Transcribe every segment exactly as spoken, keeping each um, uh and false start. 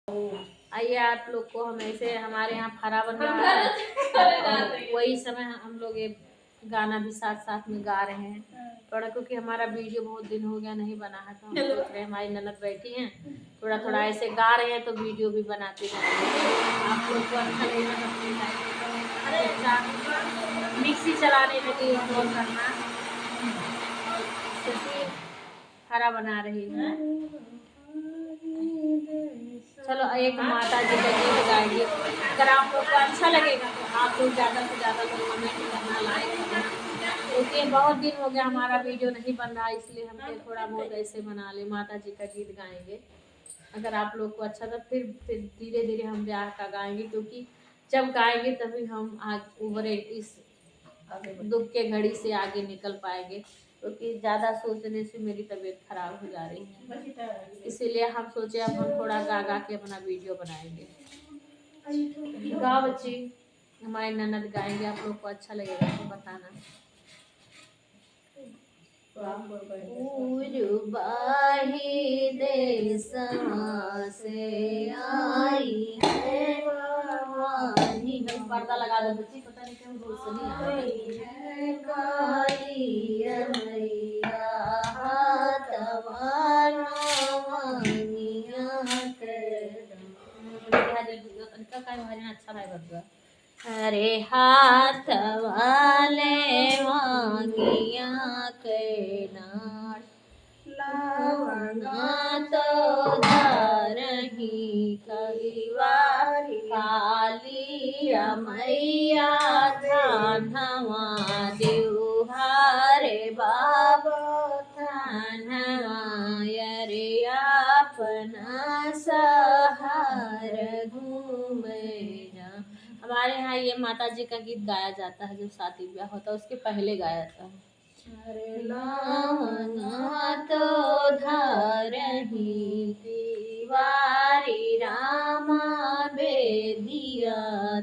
आइए, आप लोग को हम ऐसे, हमारे यहाँ फरा बन रहा है, वही समय हम लोग ये गाना भी साथ साथ में गा रहे हैं। थोड़ा क्योंकि हमारा वीडियो बहुत दिन हो गया नहीं बना है, तो हम सोच रहे हैं, हमारी ननद बैठी हैं, थोड़ा थोड़ा ऐसे गा रहे हैं तो वीडियो भी बनाते रहेंगे। आप लोग को अच्छा लगेगा तो please like करो। अच्छा, मिक्सी चलाने लगी है, वो करना। और सब्जी हरा बना रही है। चलो, एक माता जी का गीत गाएंगे। अगर आप लोग को अच्छा लगेगा तो आप लोग ज़्यादा से ज़्यादा लोग comment करना, like करना, क्योंकि बहुत दिन हो गया हमारा वीडियो नहीं बन रहा है, इसलिए हम कहे थोड़ा बहुत ऐसे बना ले, माता जी का गीत गाएंगे। अगर आप लोग को अच्छा, तो फिर फिर धीरे धीरे हम ब्याह का गाएंगे, क्योंकि जब गाएंगे तभी हम आगे उभरे, इस दुख के घड़ी से आगे निकल पाएंगे, क्योंकि ज़्यादा सोचने से मेरी तबीयत खराब हो जा रही है। इसीलिए हम सोचे अब हम थोड़ा गा गा के अपना वीडियो बनाएंगे। गा बच्ची, हमारी ननद गाएंगे, आप लोग को अच्छा लगेगा तो बताना। पूर्वाही देशवा से आई है भवानी। पर्दा लगा दो बच्ची, पता नहीं क्यों रोशनी आ रही है। कालिया मैया हाथवा नवनिया के। इनका का भारी अच्छा भाई बबुआ। अरे हाथ वाले मांगिया के नार, लवंगा तो धरही कलिवारी। कालिया मैया थानवा देउहारे बाबा थानवा, अरे अपना शहर घूमे जा। हमारे यहाँ ये माता जी का गीत गाया जाता है, जब शादी ब्याह होता है, उसके पहले गाया जाता है। अरे लवंगा तो धरही तिवारी रामा बेदिया,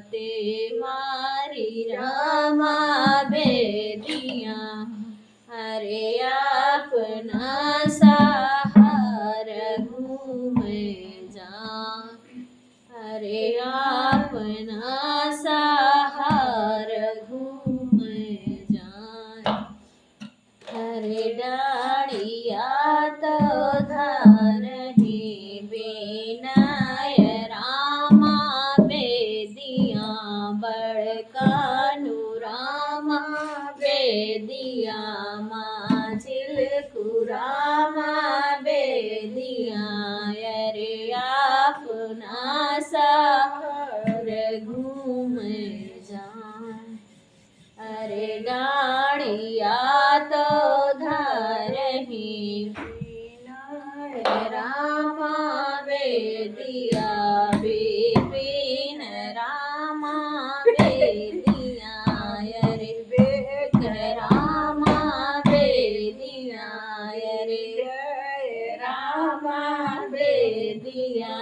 तिवारी रामा बेदिया। अरे अपना शहर घूमे जा, अरे अपना शहर घूमे जा। अरे डाढ़िया तो धरही बिनय रामा बेदिया, बड़कानू रामा बेदिया, माझिलकू रामा बेदिया। अरे अपना शहर घूमे जा। अरे डाढ़िया तो धरही बिनय रामा बेदिया, बिपिन रामा बेदिया। अरे विवेक रामा बेदिया, अरे जय रामा बेदिया।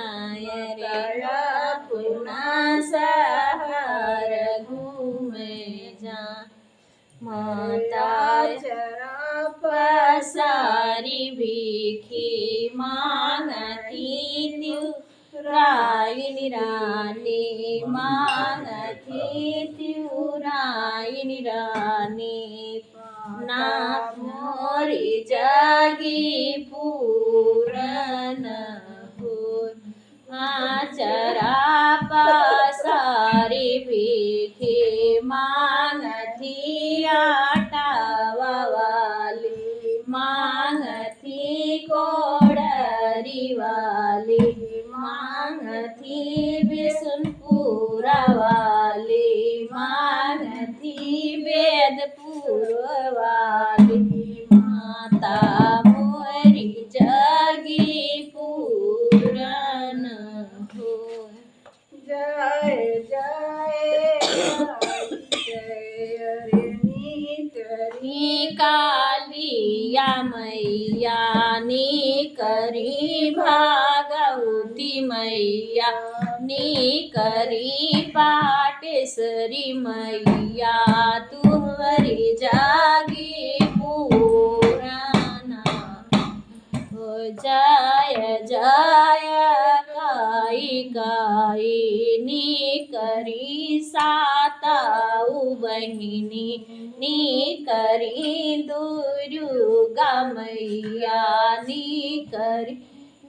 अरे अपना शहर घूमे जा। माता चरा पसारी भीखी मांगती तिउराइन रानी, मांगती तिउराइन रानी। ना मोरी जागी पूरन होय। आचरा पसारी भीखी मांगती आटावा वाली, मांगती कोडरी वाली, मांगती बिसुनपुरा वाली, मांगती वेदपुर वाली। माता मोरी जागी पूरन होय। जय जय काली जय, अरे नीक री कालिया मैया, नीक री भागवती मैया, नीक री पाटेश्वरी मैया, तुहरी जागी पूरना। ओ जय जय काई गाई नी करी सातौ बहिनी, नी करी दुर्गा मैया, नी करी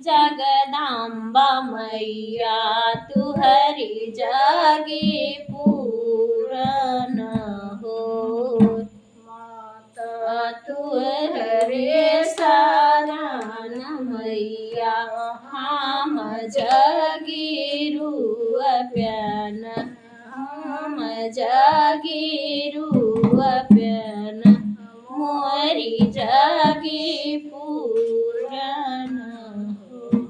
जगदम्बा मैया, तुहरी जगी पूरन हो। माता तुहरे शरण मैया, हम जगी रुअप्यन, हम जगी रुअप्यन, मोरी जगी पूरन हो।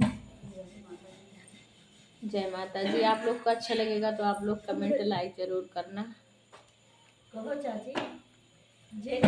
जय माता जी। आप लोग को अच्छा लगेगा तो आप लोग comment like जरूर करना। कहो चाची, जय